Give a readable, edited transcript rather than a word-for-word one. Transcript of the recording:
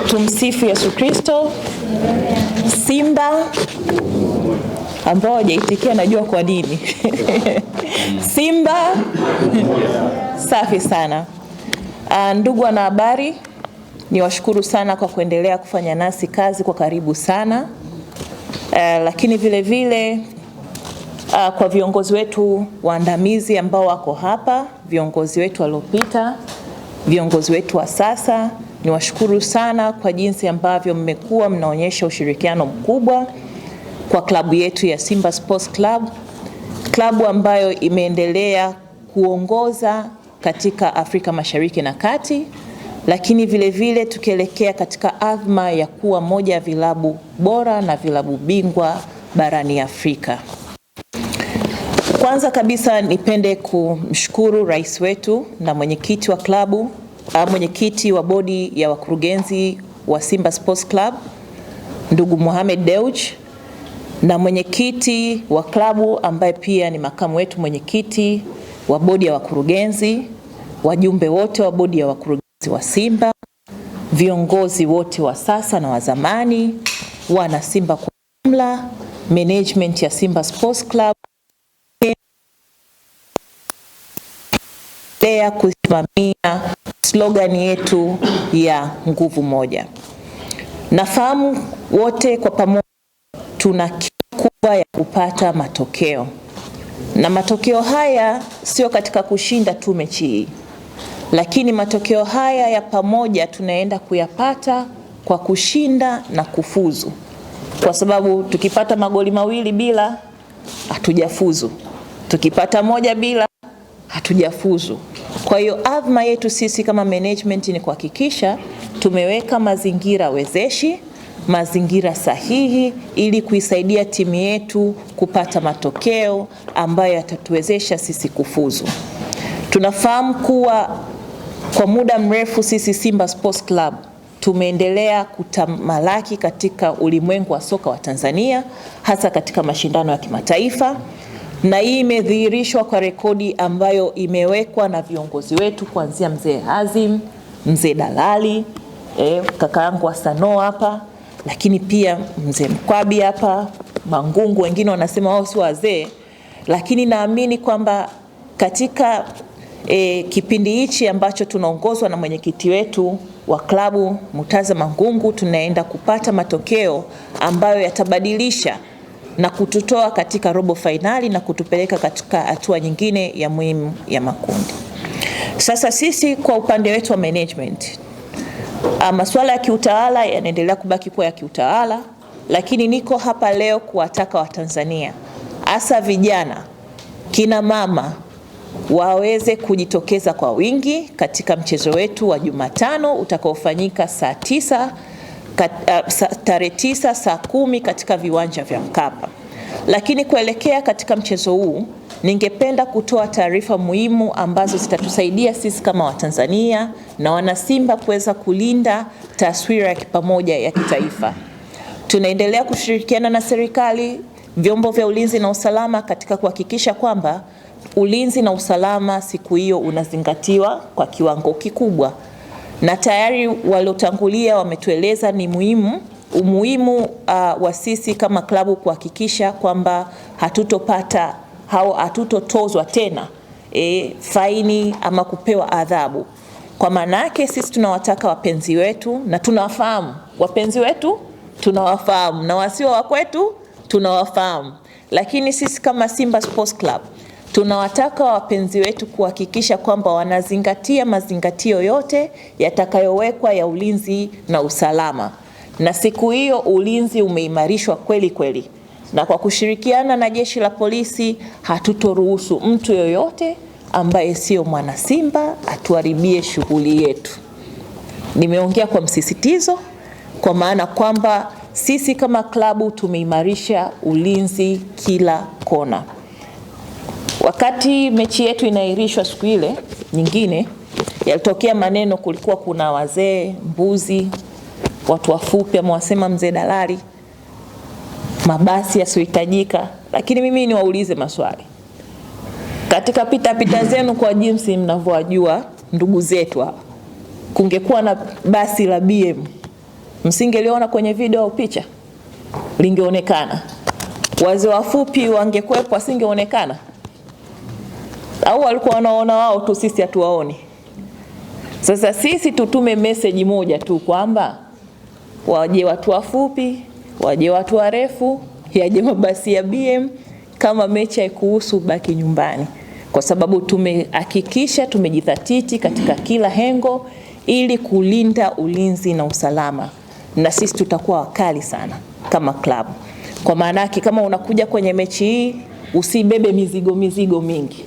Tumsifu Yesu Kristo. Simba ambao hawajaitikia najua kwa nini. Simba safi sana. Ndugu wanahabari, niwashukuru sana kwa kuendelea kufanya nasi kazi kwa karibu sana. Lakini vile vile kwa viongozi wetu waandamizi ambao wako hapa, viongozi wetu waliopita, viongozi wetu wa sasa, niwashukuru sana kwa jinsi ambavyo mmekuwa mnaonyesha ushirikiano mkubwa kwa klabu yetu ya Simba Sports Club, klabu ambayo imeendelea kuongoza katika Afrika Mashariki na Kati, lakini vile vile tukielekea katika azma ya kuwa moja ya vilabu bora na vilabu bingwa barani Afrika. Kwanza kabisa nipende kumshukuru rais wetu na mwenyekiti wa klabu, mwenyekiti wa bodi ya wakurugenzi wa Simba Sports Club ndugu Mohamed Dewji, na mwenyekiti wa klabu ambaye pia ni makamu wetu mwenyekiti wa bodi ya wakurugenzi, wajumbe wote wa bodi ya wakurugenzi wa Simba, viongozi wote wa sasa na wa zamani, wana Simba kwa jumla, management ya Simba Sports Club kusimamia slogan yetu ya nguvu moja. Nafahamu wote kwa pamoja tuna kiu kubwa ya kupata matokeo, na matokeo haya sio katika kushinda tu mechi hii, lakini matokeo haya ya pamoja tunaenda kuyapata kwa kushinda na kufuzu, kwa sababu tukipata magoli 2 bila hatujafuzu, tukipata 1 bila hatujafuzu. Kwa hiyo azma yetu sisi kama management ni kuhakikisha tumeweka mazingira wezeshi, mazingira sahihi ili kuisaidia timu yetu kupata matokeo ambayo yatatuwezesha sisi kufuzu. Tunafahamu kuwa kwa muda mrefu sisi Simba Sports Club tumeendelea kutamalaki katika ulimwengu wa soka wa Tanzania, hasa katika mashindano ya kimataifa, na hii imedhihirishwa kwa rekodi ambayo imewekwa na viongozi wetu kuanzia mzee Azim, mzee Dalali, kaka yangu wa Sano hapa, lakini pia mzee Mkwabi hapa, Mangungu, wengine wanasema wao si wazee, lakini naamini kwamba katika kipindi hichi ambacho tunaongozwa na mwenyekiti wetu wa klabu Murtaza Mangungu, tunaenda kupata matokeo ambayo yatabadilisha na kututoa katika robo finali na kutupeleka katika hatua nyingine ya muhimu ya makundi. Sasa sisi kwa upande wetu wa management, masuala ya kiutawala yanaendelea kubaki kuwa ya kiutawala, lakini niko hapa leo kuwataka Watanzania, hasa vijana, kina mama waweze kujitokeza kwa wingi katika mchezo wetu wa Jumatano utakaofanyika saa 9, tarehe 9 saa 10 katika viwanja vya Mkapa. Lakini kuelekea katika mchezo huu, ningependa kutoa taarifa muhimu ambazo zitatusaidia sisi kama Watanzania na wanasimba kuweza kulinda taswira ya pamoja ya kitaifa. Tunaendelea kushirikiana na serikali, vyombo vya ulinzi na usalama katika kuhakikisha kwamba ulinzi na usalama siku hiyo unazingatiwa kwa kiwango kikubwa. Na tayari waliotangulia wametueleza ni umuhimu wa sisi kama klabu kuhakikisha kwamba hatutopata au hatutotozwa tena faini ama kupewa adhabu. Kwa maana yake sisi tunawataka wapenzi wetu, na tunawafahamu wapenzi wetu, tunawafahamu na wasio wa kwetu tunawafahamu, lakini sisi kama Simba Sports Club tunawataka wapenzi wetu kuhakikisha kwamba wanazingatia mazingatio yote yatakayowekwa ya ulinzi na usalama. Na siku hiyo ulinzi umeimarishwa kweli kweli, na kwa kushirikiana na jeshi la polisi hatutoruhusu mtu yoyote ambaye sio mwana Simba atuharibie shughuli yetu. Nimeongea kwa msisitizo kwa maana kwamba sisi kama klabu tumeimarisha ulinzi kila kona. Wakati mechi yetu inaahirishwa siku ile nyingine, yalitokea maneno, kulikuwa kuna wazee, mbuzi, watu wafupi amewasema mzee Dalali, mabasi yasiyohitajika. Lakini mimi niwaulize maswali. Katika pita pita zenu kwa jinsi mnavyowajua ndugu zetu hapa, Kungekuwa na basi la BM, msingeliona kwenye video au picha, lingeonekana. Wazee wafupi wangekuwepo, wasingeonekana? Au walikuwa wanaona wao tu, sisi hatuwaoni? Sasa sisi tutume meseji moja tu kwamba waje watu wafupi, waje watu warefu, yaje mabasi ya BM. Kama mechi haikuhusu, baki nyumbani, kwa sababu tumehakikisha tumejithatiti katika kila hengo ili kulinda ulinzi na usalama, na sisi tutakuwa wakali sana kama klabu. Kwa maana yake, kama unakuja kwenye mechi hii usibebe mizigo mingi.